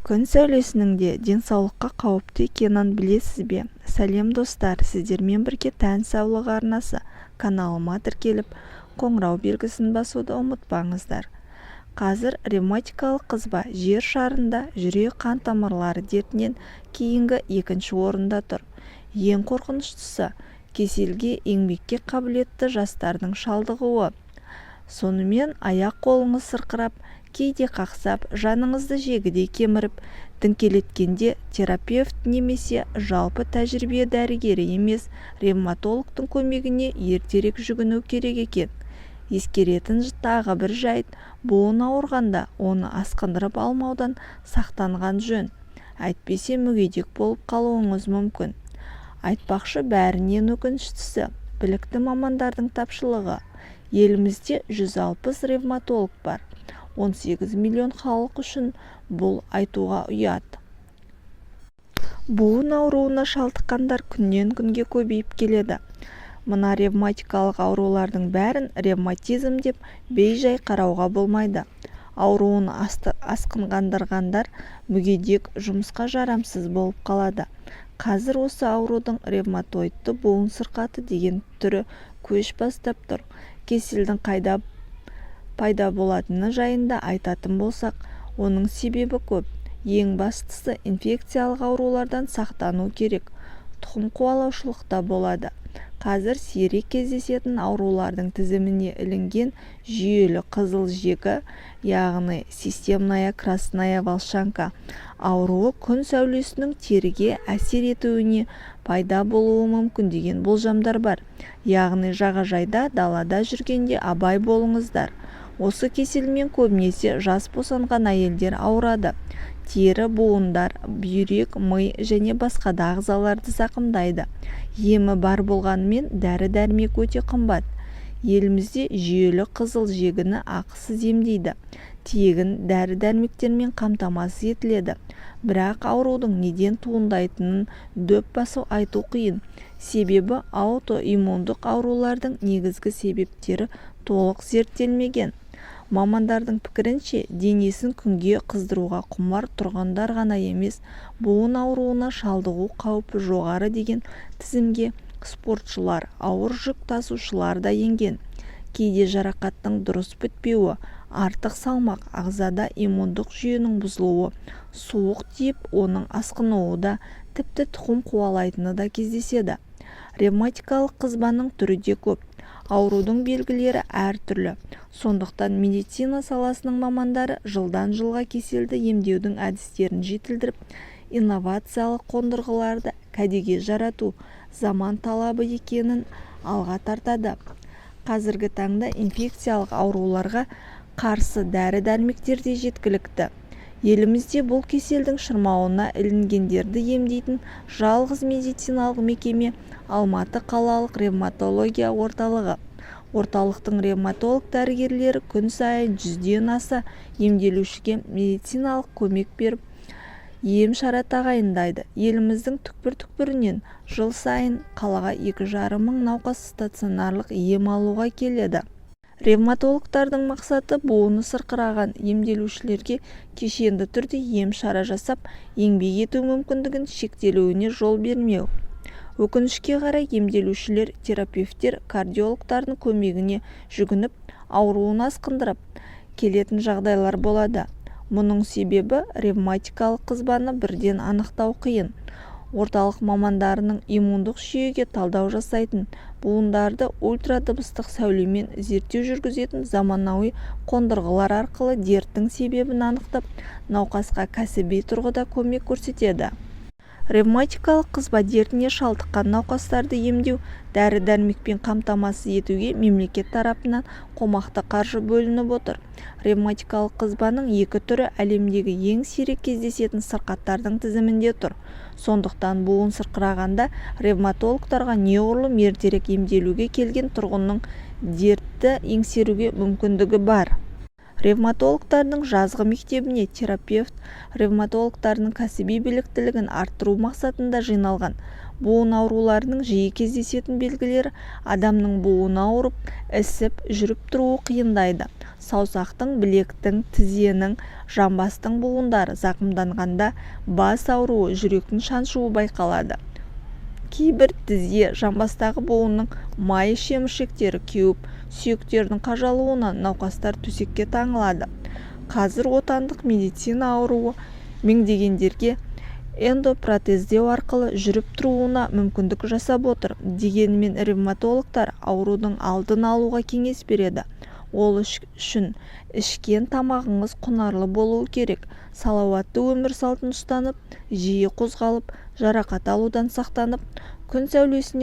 Күн сәулесінің де денсаулыққа қауіпті екенін білесіз бе? Сәлем, достар! Сіздермен бірге «Тән саулығы» арнасы. Каналыма тіркеліп, қоңырау белгісін басуды ұмытпаңыздар. Қазір ревматикалық қызба жер шарында жүрек-қан тамырлары дертінен кейінгі екінші орында тұр. Ең қорқыныштысы – кеселге еңбекке қабілетті жастардың шалдығуы. Сонымен, аяқ-қолыңыз сырқырап, кейде қақсап, жаныңызды жегідей кеміріп, діңкелеткенде терапевт немесе жалпы тәжірибе дәрігері емес, ревматологтың көмегіне ертерек жүгіну керек екен. Ескеретін тағы бір жайт: буын ауырғанда оны асқындырып алмаудан сақтанған жөн, әйтпесе мүгедек болып қалуыңыз мүмкін. Айтпақшы, бәрінен өкініштісі – білікті мамандардың тапшылығы. Елімізде 160 ревматолог бар. 18 миллион халық үшін бұл айтуға ұят. Буын ауруына шалдыққандар күннен-күнге көбейіп келеді. Мына ревматикалық аурулардың бәрін ревматизм деп бей-жай қарауға болмайды. Ауруын асқындырғандар мүгедек, жұмысқа жарамсыз болып қалады. Қазір осы аурудың ревматоидты буын сырқаты деген түрі көш бастап тұр. Кеселдің қайда пайда болатыны жайында айтатын болсақ, оның себебі көп. Ең бастысы, инфекциялық аурулардан сақтану керек. Тұқым қуалаушылықта болады. Қазір сирек кездесетін аурулардың тізіміне ілінген жүйелі қызыл жегі, яғни системная красная волчанка ауруы күн сәулесінің теріге әсер етуінен пайда болуы мүмкін деген болжамдар бар. Яғни жағажайда, далада жүргенде абай болыңыздар. Осы кеселмен көбінесе жас босанған әйелдер ауырады. Тері, буындар, бүйрек, ми және басқа да ағзаларды зақымдайды. Емі бар болғанымен, дәрі-дәрмек өте қымбат. Елімізде жүйелі қызыл жегіні ақысыз емдейді, тегін дәрі-дәрмектермен қамтамасыз етіледі. Бірақ аурудың неден туындайтынын дөп басып айту қиын. Себебі аутоиммундық аурулардың негізгі себептері толық зерттелмеген. Мамандардың пікірінше, денесін күнге қыздыруға құмар тұрғындар ғана емес, буын ауруына шалдығу қаупі жоғары деген тізімге спортшылар, ауыр жүк тасушылар да енген. Кейде жарақаттың дұрыс бітпеуі, артық салмақ, ағзада иммундық жүйенің бұзылуы, суық тиіп, оның асқынуы да, тіпті тұқым қуалайтыны да кездеседі. Ревматикалық қызбаның түрі де көп, аурудың белгілері әртүрлі. Сондықтан медицина саласының мамандары жылдан жылға кеселді емдеудің әдістерін жетілдіріп, инновациялық қондырғыларды кәдеге жарату заман талабы екенін алға тартады. Қазіргі таңда инфекциялық ауруларға қарсы дәрі-дәрмектер де жеткілікті. Елімізде бұл кеселдің шырмауына ілінгендерді емдейтін жалғыз медициналық мекеме – Алматы қалалық ревматология орталығы. Орталықтың ревматолог дәрігерлері күн сайын 100-ден аса емделушіге медициналық көмек беріп, ем-шара тағайындайды. Еліміздің түкпір-түкпірінен жыл сайын қалаға 2,5 мың науқас стационарлық ем алуға келеді. Ревматологтардың мақсаты – буыны сырқыраған емделушілерге кешенді түрде ем-шара жасап, еңбек ету мүмкіндігін шектелуіне жол бермеу. Өкінішке қарай, емделушілер терапевттер, кардиологтардың көмегіне жүгініп, ауруын асқындырып келетін жағдайлар болады. Мұның себебі – ревматикалық қызбаны бірден анықтау қиын. Орталық мамандарының иммундық жүйеге талдау жасайтын, буындарды ультрадыбыстық сәулемен зерттеу жүргізетін заманауи қондырғылар арқылы дерттің себебін анықтап, науқасқа кәсіби тұрғыда көмек көрсетеді. Ревматикалық қызба дертіне шалдыққан науқастарды емдеу, дәрі-дәрмекпен қамтамасыз етуге мемлекет тарапынан қомақты қаржы бөлініп отыр. Ревматикалық қызбаның екі түрі әлемдегі ең сирек кездесетін сырқаттардың тізімінде тұр. Сондықтан буын сырқырағанда ревматологтарға неғұрлым ертерек емделуге келген тұрғынның дертті еңсеруге мүмкіндігі бар. Ревматологтардың жазғы мектебіне терапевт-ревматологтардың кәсіби біліктілігін арттыру мақсатында жиналған. Буын ауруларының жиі кездесетін белгілері: адамның буыны ауырып, ісіп, жүріп-тұруы қиындайды. Саусақтың, білектің, тізенің, жамбастың буындары зақымданғанда бас ауруы, жүректің шаншуы байқалады. Кейбір тізе, жамбастағы буынның май шеміршектері кеуіп, сүйектердің қажалуынан науқастар төсекке таңылады. Қазір отандық медицина ауруы меңдегендерге эндопротездеу арқылы жүріп-тұруына мүмкіндік жасап отыр. Дегенмен ревматологтар аурудың алдын алуға кеңес береді. Ол үшін ішкен тамағыңыз құнарлы болуы керек, салауатты өмір салтын ұстанып, жиі қозғалып, жарақат алудан сақтанып, күн сәулесіне